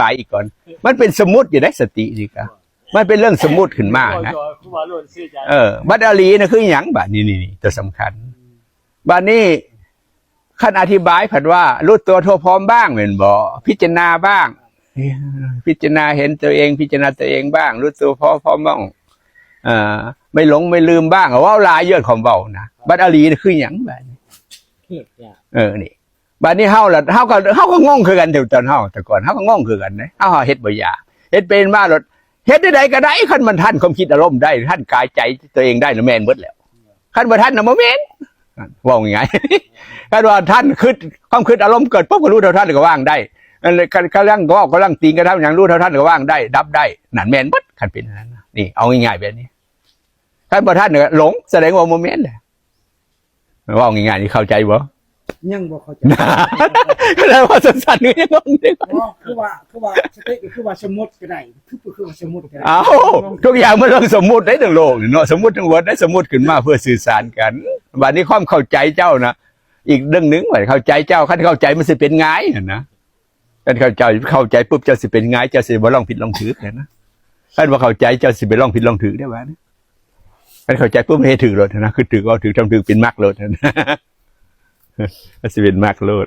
ບາຍອີກກ່ອນ. ມັນເປັນສົມມຸດຢູ່ໃດ໋ ສະຕິນີ້ກະ ມັນເປັນເລື່ອງສົມມຸດຂຶ້ນມານະ. ເອີ ບັດອະລີນະຄືຫຍັງ? ບາດນີ້ ນີ້ ນີ້ຕົວສຳຄັນ. ບາດນີ້ຄັນອະທິບາຍພັດວ່າ ຮູ້ຕົວທົ່ວພ້ອມບ້າງແມ່ນບໍ່? ພິຈາລະນາບ້າງ ພິຈາລະນາເຫັນຕົວເອງ ພິຈາລະນາຕົວເອງບ້າງ ຮູ້ຕົວທົ່ວພ້ອມບ້າງ ເອີ ໄມ່ຫຼົງໄມ່ລືມບ້າງ ເວົ້າຫຼາຍຢູ່ຄວາມເວົ້ານະ. ບັດອະລີນະຄືຫຍັງ? ບາດນີ້ ເອີ ນີ້ ບາດນີ້ເຮົາລະ ເຮົາກໍ ເຮົາກໍງົງຄືກັນ ແຕ່ຕອນເຮົາ ແຕ່ກ່ອນເຮົາກໍງົງຄືກັນເດ້. ເຮົາເຮັດບໍ່ຢາກ ເຮັດເປັນມາໂລດ ເຮັດໃດໆກໍໄດ້ ຄັນມັນທັນຄວາມຄິດອາລົມໄດ້ ທັນກາຍໃຈຕົວເອງໄດ້ນະ ແມ່ນເບິດແລ້ວ. ຄັນບໍ່ທັນນະບໍ່ແມ່ນ. ເວົ້າງ່າຍໆ ຄັນວ່າທັນຄິດ ຄວາມຄິດອາລົມເກີດປຸບ ກໍຮູ້ເທົ່າທັນ ແລ້ວກໍວາງໄດ້. ອັນ ກຳລັງເວົ້າ ກຳລັງຕີງ ກະທຳຫຍັງ ຮູ້ເທົ່າທັນ ແລ້ວກໍວາງໄດ້ ດັບໄດ້ ນັ້ນແມ່ນເບິດ. ຄັນເປັນອັນນັ້ນນະ ນີ້ ເອົາງ່າຍໆແບບນີ້ ຄັນບໍ່ທັນກໍຫຼົງ ສະແດງວ່າບໍ່ແມ່ນແຫຼະ. ເວົ້າງ່າຍໆນີ້ ເຂົ້າໃຈບໍ່? ຍັງບໍ່ເຂົ້າໃຈ. ແລ້ວວ່າສັ້ນໆ ຍັງບໍ່ເຂົ້າໃຈ. ອໍ ຄືວ່າ ຄືວ່າສະຕິ ຄືວ່າສົມມຸດກໍໄດ້ ຄື ຄືວ່າສົມມຸດກໍໄດ້. ເອົ້າ ທຸກຢ່າງມັນເລື່ອງສົມມຸດໃດ໋ ທັງໂລກນີ້ເນາະ ສົມມຸດທັງໝົດໃດ໋ ສົມມຸດຂຶ້ນມາເພື່ອສື່ສານກັນ. ບາດນີ້ຄວາມເຂົ້າໃຈເຈົ້ານະ ອີກເລື່ອງໜຶ່ງ. ບາດເຂົ້າໃຈເຈົ້າ ຄັນເຂົ້າໃຈມັນຊິເປັນງ່າຍຫັ້ນນະ. ຄັນເຂົ້າໃຈ ເຂົ້າໃຈປຸບ ເຈົ້າຊິເປັນງ່າຍ ເຈົ້າຊິບໍ່ລອງຜິດລອງຖືກຫັ້ນນະ. ຄັນບໍ່ເຂົ້າໃຈ ເຈົ້າຊິໄປລອງຜິດລອງຖືກໄດ້ບາດນີ້. ຄັນເຂົ້າໃຈປຸບ ເຮັດຖືກໂລດນະ ຄິດຖືກ ເວົ້າຖືກ ທຳຖືກ ເປັນມັກໂລດນະ ມັນຊິເປັນມັກໂລດ.